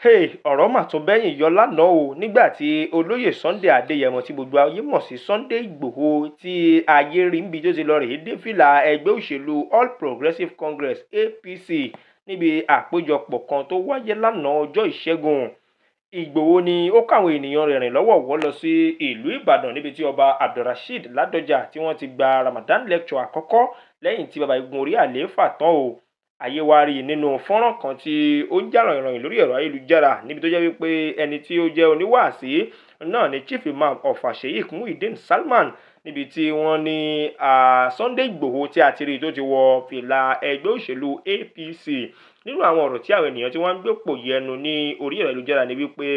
Hey, ọ̀rọ̀ mà tún bẹ́yìn yọ lánàá o, nígbà tí olóyè Sunday Adéyẹmọ tí gbogbo ayé mọ̀ sí Sunday Ìgbòho, tí ayé rí níbi tó ti lọ rèé dé fìlà ẹgbẹ́ òṣèlú All Progressives Congress APC níbi àpéjọpọ̀ kan tó wáyé lánàá ọjọ́ Ìṣẹ́gun. Ìgbòho ni ó káwọn ènìyàn rẹ̀ rìn lọ́wọ̀ọ̀wọ́ lọ sí ìlú Ìbàdàn níbi tí ọba Abdulrasheed Ládọjà tí wọ́n ti gba Ramadan lecture àkọ́kọ́ lẹ́yìn tí bàbá igun orí àlééfà tán o. Ayé wa rí nínú fọ́nrán kan tí ó ń jà ròhìnròhìn lórí ẹ̀rọ ayélujára níbi tó jẹ́ wípé ẹni tí ó jẹ́ oníwàásí náà ni Chief Imam Ọ̀fà Sheikh Muhyiddin Salman, níbi tí wọ́n ní Sunday Ìgbòho tí a ti rí tó ti wọ fìlà ẹgbẹ́ òṣèlú APC. Nínú àwọn ọ̀rọ̀ tí àwọn ènìyàn tí wọ́n ń gbé pò yẹnu ní orí ẹ̀rọ ayélujára ni wípé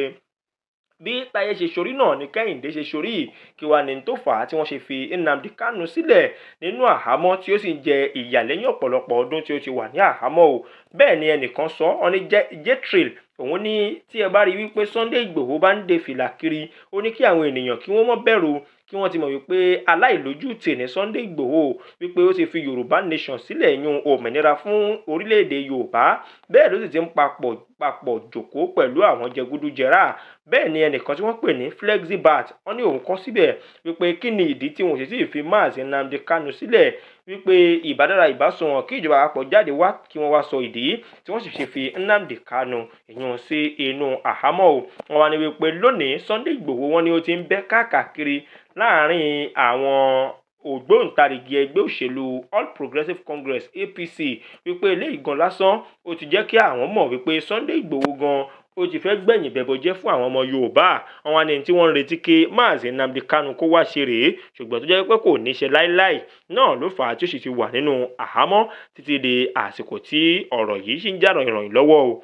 bí Táyé ṣe sorí náà ni Kẹ́hìndé ṣe sorí, kí wàá ní tó fà á tí wọ́n ṣe fi Nnamdi Kanu sílẹ̀ nínú àhámọ́ tí ó sì ń jẹ ìyà lẹ́yìn ọ̀pọ̀lọpọ̀ ọdún tí ó ti wà ní àhámọ́ o. Bẹ́ẹ̀ ni ẹnìkan sọ ọ́ ní Jetril, òun ní tí ẹ bá rí wípé Sunday Ìgbòho bá ń de fìlà kiri, ó ní kí àwọn ènìyàn kí wọ́n má bẹ̀rù, kí wọ́n ti mọ̀ wípé aláìlójútì ní Sunday Ìgbòho, wípé ó ti fi Yorùbá Nation sílẹ̀, yún òmìnira fún orílẹ̀-èdè Yorùbá. Bẹ́ẹ̀ ló sì ti ń papọ̀ papọ̀ jòkó pẹ̀lú àwọn jẹgúdújẹrá. Bẹ́ẹ̀ ni ẹnìkan tí wọ́n pè ní Flexibat, wọ́n ní òun kọ síbẹ̀ wípé kí ni ìdí tí wọn ò sì tí ì fi Mazi Nnamdi Kanu sílẹ̀, wípé ìbádára ìbásùnwọ̀n kí ìjọba àpapọ̀ jáde wá kí wọ́n wá sọ ìdí tí wọ́n sì ṣe fi Nnamdi Kanu ìyún sí inú àhámọ́ o. Wọ́n wá ní wípé lónìí Sunday Ìgbòho wọ́n ní ó ti ń bẹ́ káàkiri láàrin àwọn ògbóǹtarìgì ẹgbẹ́ òṣèlú All Progressives Congress APC, wípé eléyìí gan lásán ó ti jẹ́ kí àwọn mọ̀ wípé Sunday Ìgbòho gan ó ti fẹ́ gbẹ̀yìn bẹ̀bọ̀ jẹ́ fún àwọn ọmọ Yorùbá. Àwọn ni tí wọ́n ń retí kí Mazi Nnamdi Kanu kó wá ṣe rèé, ṣùgbọ́n tó jẹ́ pé kò ní ṣe láéláé náà ló fà á tí ó sì ti wà nínú àhámọ́ títí di àsìkò tí ọ̀rọ̀ yìí ṣì ń jà ròhìnròhìn lọ́wọ́ o.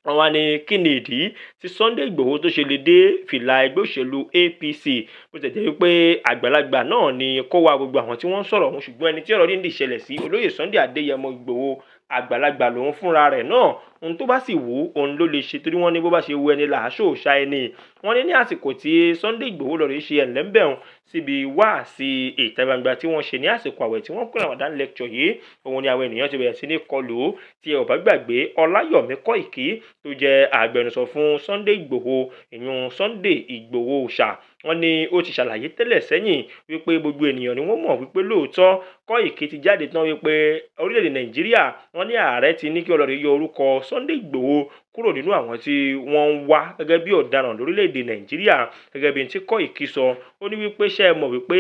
Wọ́n wá ní kí ni ìdí tí Sunday Ìgbòho tó ṣe lè dé fìlà ẹgbẹ́ òṣèlú APC, bó ti jẹ́ wípé àgbàlagbà náà ni kó wá gbogbo àwọn tí wọ́n ń sọ̀rọ̀ ọ̀hún, ṣùgbọ́n ẹni tí ọ̀rọ̀ dídì ṣẹlẹ̀ sí olóyè Sunday Adéyẹmọ Ìgbòho àgbàlagbà lòun fúnra rẹ̀ náà, ohun tó bá sì wù ú òun ló lè ṣe, torí wọ́n ní bó bá ṣe wù ẹni là á ṣòòṣà ẹni. Wọ́n ní ní àsìkò tí Sunday Ìgbòho lọ rèé ṣe ẹ̀lẹ́ńbẹ̀hún síbi wáàsí ìta gbangba tí wọ́n ṣe ní àsìkò àwẹ̀ tí wọ́n pè Ramadan lecture yìí, òun ni àwọn ènìyàn ti bẹ̀rẹ̀ sí ní kọlù ú. Tí ẹ ò bá gbàgbé, Ọláyọ̀mí Kóìkí tó jẹ́ agbẹnusọ fún Sunday Ìgbòho, ìyún Sunday Ìgbòho ṣà, wọ́n ní ó ti ṣàlàyé tẹ́lẹ̀ sẹ́yìn wípé gbogbo ènìyàn ni wọ́n mọ̀ wípé lóòótọ́ Kóìkí ti jáde tán wípé orílẹ̀-èdè Nàìjíríà wọ́n ní ààrẹ ti ní kí ọlọ́rẹ̀ yọ orúkọ Sunday Ìgbòho kúrò nínú àwọn tí wọ́n ń wá gẹ́gẹ́ bí ọ̀daràn lórílẹ̀-èdè Nàìjíríà. Gẹ́gẹ́ bí tí Kóìkí sọ, ó ní wípé ṣé ẹ mọ̀ wípé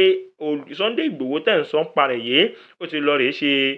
Sunday Ìgbòho tẹ̀ ń sọ ń parẹ̀ yìí, ó ti lọ rèé ṣe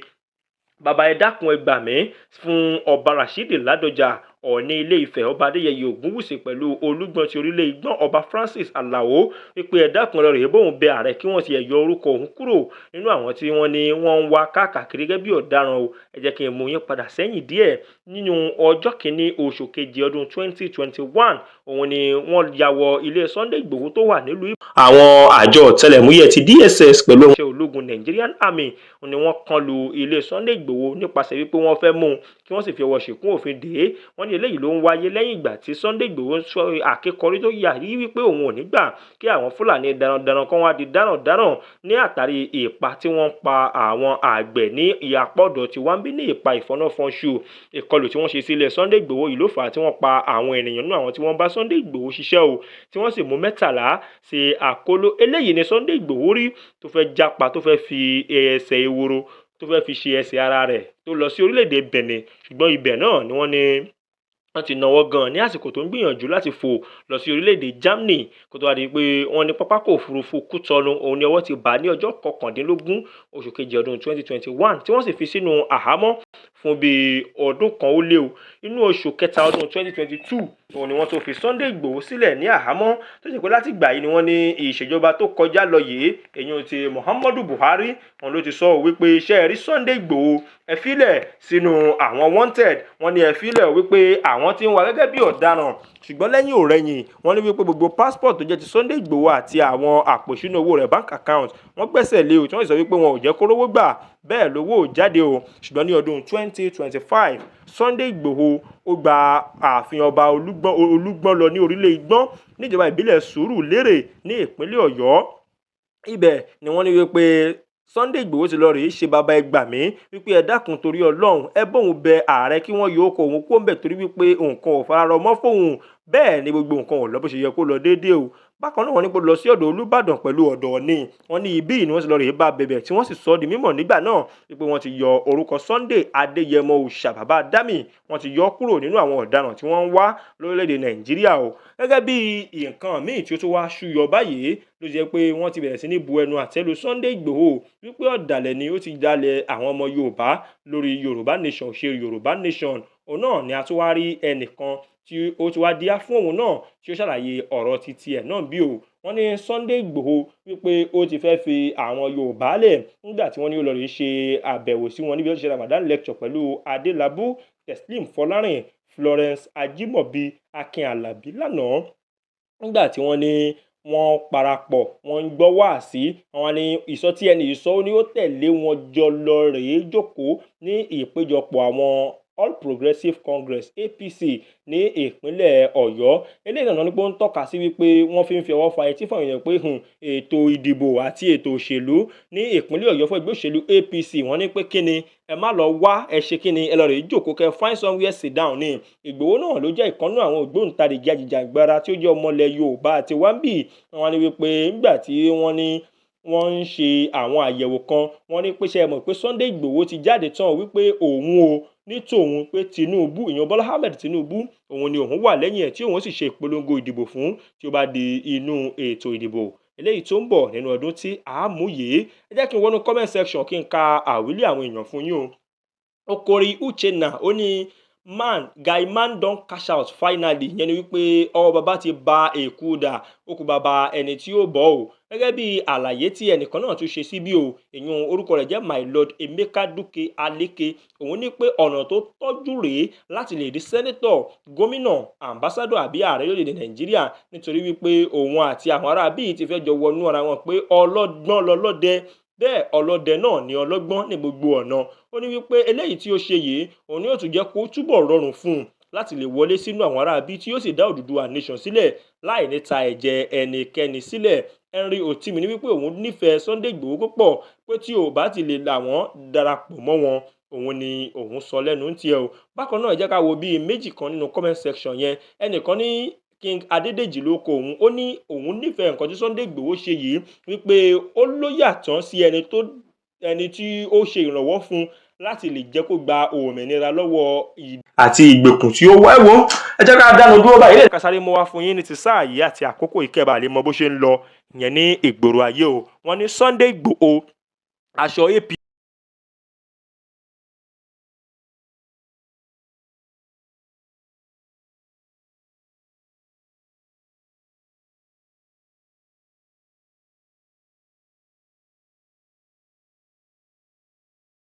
bàbá ẹ dákun ẹ gbà mí fún ọba Rasheed Ládọjà, Ọ̀ọ̀ni Ilé Ifẹ̀, ọba Adéyẹyè Ògúnwùsì pẹ̀lú Olúgbọ́n ti orílẹ̀ Ìgbọ́n, ọba Francis Alao, wípé ẹ dákun lọ rèé bóun bẹ ààrẹ kí wọ́n ti yọ orúkọ òun kúrò nínú àwọn tí wọ́n ní wọ́n ń wá káàkiri gẹ́gẹ́ bí ọ̀daràn o. Ẹ jẹ́ kí n mú yín padà sẹ́yìn díẹ̀. Nínú ọjọ́ kìíní oṣù kejì ọdún 2021, òun ni wọ́n ya wọ ilé Sunday Ìgbòho tó wà nílùú. Àwọn àjọ ọ̀tẹlẹ̀múyẹ́ ti DSS pẹ̀lú iṣẹ́ ológun Nigerian Army ni wọ́n kan lu ilé Sunday Ìgbòho nípasẹ̀ wípé wọ́n fẹ́ mú un kí wọ́n sì fi ọwọ́ ṣìnkún òfin dè é. Wọ́n ní eléyìí ló ń wáyé lẹ́yìn ìgbà tí Sunday Ìgbòho ń sọ àkékọrí tó yà rí wípé òun ò ní gbà kí àwọn Fúlàní darandaran kan wá di darandaran ní àtàrí ìpa tí wọ́n ń pa àwọn àgbẹ̀ ní ìyàpọ̀dọ̀ tí wọ́n ń bí ní ìpa ìfọ́náfọ́nṣu. Ìkọlù tí wọ́n ṣe sílẹ̀ Sunday Ìgbòho yìí ló fà á tí wọ́n pa àwọn ènìyàn nínú àwọn tí wọ́n bá Sunday Ìgbòho ṣiṣẹ́ o, tí wọ́n sì mú 13 sí àkóló. Eléyìí ni Sunday Ìgbòho rí tó fẹ́ japa, tó fẹ́ fi ẹsẹ̀ ehoro tó fẹ́ fi ṣe ẹsẹ̀ ara rẹ̀ tó lọ sí orílẹ̀-èdè Benin, ṣùgbọ́n ibẹ̀ náà ni wọ́n ní wọ́n ti náwó gan ní àsìkò tó ń gbìyànjú láti fò lọ sí orílẹ̀-èdè Germany, kó tó wá di pé wọ́n ní pápákọ̀ òfurufú Kútọ́nù òun ni ọwọ́ ti bà ní ọjọ́ 19 oṣù kejì ọdún 2021, tí wọ́n sì fi sínú àhámọ́ fún bíi ọdún kan ó lé o. Inú oṣù kẹta ọdún 2022 òun ni wọ́n tó fi Sunday Ìgbòho sílẹ̀ ní àhámọ́, tó sì pé láti ìgbà yìí ni wọ́n ní ìṣèjọba tó kọjá lọ yìí, èyí ti Muhammadu Buhari, òun ló ti sọ wípé iṣẹ́ rí Sunday Ìgbòho ẹ filẹ̀ sínú àwọn wanted, wọ́n ní ẹ filẹ̀ wípé àwọn tí ń wá gẹ́gẹ́ bí ọ̀daràn. Ṣùgbọ́n lẹ́yìn òrẹ́yìn wọ́n ní wípé gbogbo passport tó jẹ́ ti Sunday Ìgbòho àti àwọn àpò ìṣúná owó rẹ̀, bank account, wọ́n gbẹ́sẹ̀ lé o, tí wọ́n sì sọ wípé wọn ò jẹ́ kó rówó gbà, bẹ́ẹ̀ lówó ò jáde o. Ṣùgbọ́n ní ọdún 2025 Sunday Ìgbòho ó gba ààfin ọba Olúgbọ́n lọ ní orílẹ̀ Ìgbọ́n níjọba ìbílẹ̀ Sùúrùlérè ní ìpínlẹ̀ Ọ̀yọ́. Ibẹ̀ ni wọ́n ní wípé Sunday Igboho ti lọ rèé ṣe bàbá ẹ gbà mí wípé ẹ dákun torí Ọlọ́run, ẹ bóun bẹ ààrẹ kí wọ́n yọ ọkọ̀ òun kó ń bẹ̀ torí wípé nǹkan ò fararọ mọ́ fóun, bẹ́ẹ̀ ni gbogbo nǹkan ò lọ bó ṣe yẹ kó lọ déédéé o. Bákan náà, wọ́n ní kó lọ sí ọ̀dọ̀ Olúbàdàn pẹ̀lú ọ̀dọ̀ Ọ̀ọ̀ni. Wọ́n ní ibí ni wọ́n ti lọ rèé bá bẹ̀bẹ̀, tí wọ́n sì sọ ọ́ di mímọ̀ nígbà náà wípé wọ́n ti yọ orúkọ Sunday Adéyẹmọ Òòṣà Bàbá Dámì, wọ́n ti yọ kúrò nínú àwọn ọ̀daràn tí wọ́n ń wá lórílẹ̀‐èdè Nàìjíríà o. Gẹ́gẹ́ bí nǹkan míì tí ó tún wá ṣúyọ báyìí ló jẹ́ pé wọ́n ti bẹ̀rẹ̀ sí ní bu ẹnu àtẹ́ lu Sunday Igboho wípé ọ̀dàlẹ̀ ni, ó ti dalẹ̀ àwọn ọmọ Yorùbá lórí Yorùbá Nation ṣe Yorùbá Nation. Òun náà ni a tún wá rí ẹnìkan tí ó ti wá díá fún òun náà tí ó ṣàlàyé ọ̀rọ̀ títí ẹ̀ náà bí o. Wọ́n ní Sunday Igboho wípé ó ti fẹ́ fi àwọn Yorùbá lẹ̀ nígbà tí wọ́n ní ó lọ rí ṣe àbẹ̀wò sí wọn níbi ó ti ṣe Ramadan lecture pẹ̀lú Adélábù, Teslim Fọlárìn, Florence Ajimobi, Akin Alabi lánàá, nígbà tí wọ́n ní wọ́n parapọ̀, wọ́n ń gbọ́ wáàsí. Wọn ní ìsọ tí ẹni yìí sọ, ó ní ó tẹ̀lé wọn jọ lọ rèé jókòó ní ìpéjọpọ̀ àwọn All Progressives Congress, APC, ní ìpínlẹ̀ Ọ̀yọ́. Eléyìí náà ni pé ó ń tọ́ka sí wípé wọ́n fi ń fi ọwọ́ fa etí fún àwọn èèyàn pé ètò ìdìbò àti ètò òṣèlú ní ìpínlẹ̀ Ọ̀yọ́ fún ẹgbẹ́ òṣèlú APC, wọ́n ní pé kíni ẹ má lọ wá, ẹ ṣe kíni, ẹ lọ rèé jókòó, kẹ find somewhere sit down ní. Ìgbòho náà ló jẹ́ ìkànnú àwọn ògbóǹtarìgì ajìjàgbara tí ó jẹ́ ọmọlẹ̀ Yorùbá àti wáńbì. Wọ́n ní wípé nígbà tí wọ́n ní wọ́n ń ṣe àwọn àyẹ̀wò kan, wọ́n ní pé ṣe é mọ̀ pé Sunday Igboho ti jáde tán wípé òun o ní tòun pé Tinubu, ìyẹn Bọ́lá Ahmed Tinubu, òun ni òun wà lẹ́yìn ẹ̀ tí òun sì ṣe ìpolongo ìdìbò fún tí ó bá di inú ètò ìdìbò eléyìí tó ń bọ̀ nínú ọdún tí a mú yìí. Ẹ jẹ́ kí n wọnú comment section kí n ka àwílé àwọn èèyàn fún yín o. Okori Uchenna, ó ní, "Man, guy, man don cash out finally." Ìyẹn ni wípé ọwọ́ bàbá ti ba èkú dà, ó kú bàbá ẹni tí ó bọ̀ o. Gẹ́gẹ́ bí àlàyé tí ẹnìkan náà tún ṣe síbí o, ìyún orúkọ rẹ̀ jẹ́ My Lord Emeka Duke Aleke, òun ní pé ọ̀nà tó tọ́jú rèé láti lè di senator, gómìnà, ambassador àbí ààrẹ lórílẹ̀‐èdè Nàìjíríà, nítorí wípé òun àti àwọn ará bíi ti fẹ́ jọ wọnú ara wọn pé ọlọ́gbọ́n lọlọ́dẹ, bẹ́ẹ̀ ọlọ́dẹ náà ní ọlọ́gbọ́n ní gbogbo ọ̀nà. Ó ní wípé eléyìí tí ó ṣe yìí, òun ni yóò tún jẹ́ kó túbọ̀ rọrùn fún un láti lè wọlé sínú àwọn ará bí tí yóò sì dá Odùduwà Nation sílẹ̀ láì ní ta ẹ̀jẹ̀ ẹnikẹ́ni sílẹ̀. Henry Otimi ní wípé òun nífẹ̀ẹ́ Sunday Igboho púpọ̀, pé tí ò bá ti lè là wọ́n darapọ̀ mọ́ wọn, òun ni òun sọ lẹ́nu ń tiẹ̀ o. Bákan náà, ẹ jẹ́ ká wo bíi méjì kan nínú comment section yẹn. Ẹnìkan ní King Adédèjì ló kọ òun, ó ní òun nífẹ̀ẹ́ nǹkan tí Sunday Igboho ṣe yìí, wípé ó lóyàtọ̀ sí ẹni tó ẹni tí ó ṣe ìrànwọ́ fún láti lè jẹ́ kó gba òmìnira lọ́wọ́ àti ìgbèkùn tí ó wá. Ẹ̀wọ̀n, ẹ jẹ́ ká dánu dúró báyìí. Ilé ìkásáré mú wá fún yín ní ti sáà yìí àti àkókò ìkẹbà lè mọ bó ṣe ń lọ ìyẹn ní ìgboro ayé o. Wọ́n ní Sunday Igboho aṣọ AP.